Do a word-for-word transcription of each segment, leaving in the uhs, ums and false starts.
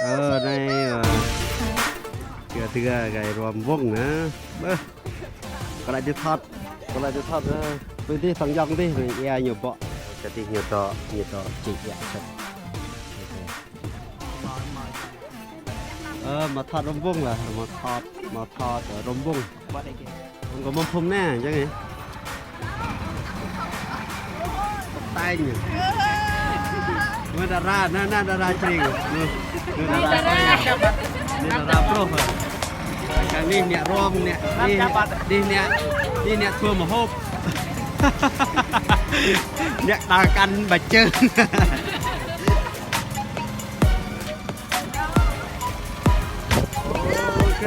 Ơ, anai, ơ, kơ tơgă gai ruam wông, hă? Bơ. Kơ lăi dih thot, kơ lăi dih thot, ơ. Pơ dih tong yong dih, ia ñu bŏ. Kơ dih ñu dŏ, ñu dŏ, čih ia sĕt. Ơ, mă thot ruam wông lah, mă thot, mă thot, ơ, ruam wông. Wông kơ mơ̆ng phŭm anai, čang ih. Tơtai ñu. Mơ̆ dara, anai, anai dara čring. Anai, anai dara čring. Anai dara pruh. Čang ih anai ruam, anai, anai, anai, anai, anai thua mơhop. Anai ta kăn bơčơ̆ng. Ok.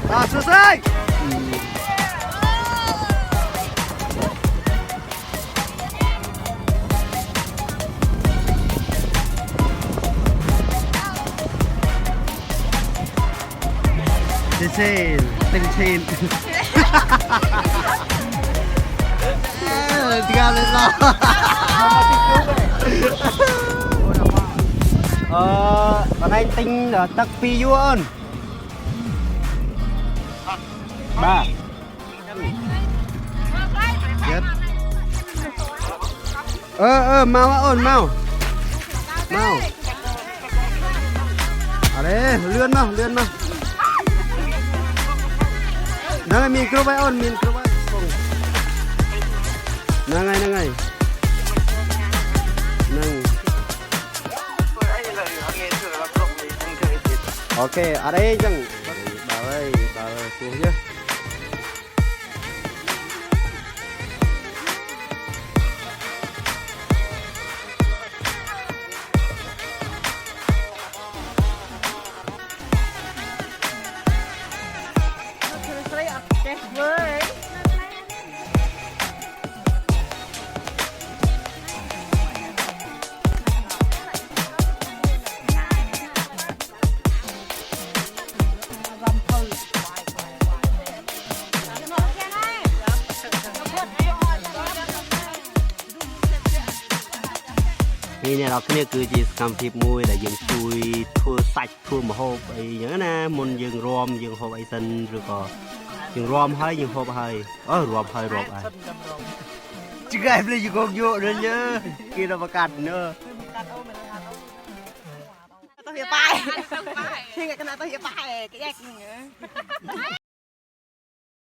Rồi, xuất sắc. Tin Sen, Tin Sen. Ơ, tơgă lĕ lo. Ơ, pơ anai tĭng, ơ, tăk pi yua ôn. Ba. Ơ, ơ, mâo ôn, mâo. Mâo. Arê, lươn mă, lươn mă. Năng ai, min kru bai ôn, min kru bai. Năng ai, năng ai. Năng. Ok, arê čang. Ba ơi, ba ơi, kuh yơh. Anai, anai, anai kơ anai kơ jing săngam hip mui, đa jing tui, thua sač, thua mơhop, ai, ñu anai, mơ̆n jing ruam, jing hop ai săn, rơkâo. Jing ruam hơi, jing hop hơi. Ơ, ruam hơi, ruam hơi. Čơgai ple jing kông yua anŭn ñu. Kơ anai pơkăt anŭn. Tơh yua pai. Hing kơ anai tơh yua pai, kơ yua kơ ñu.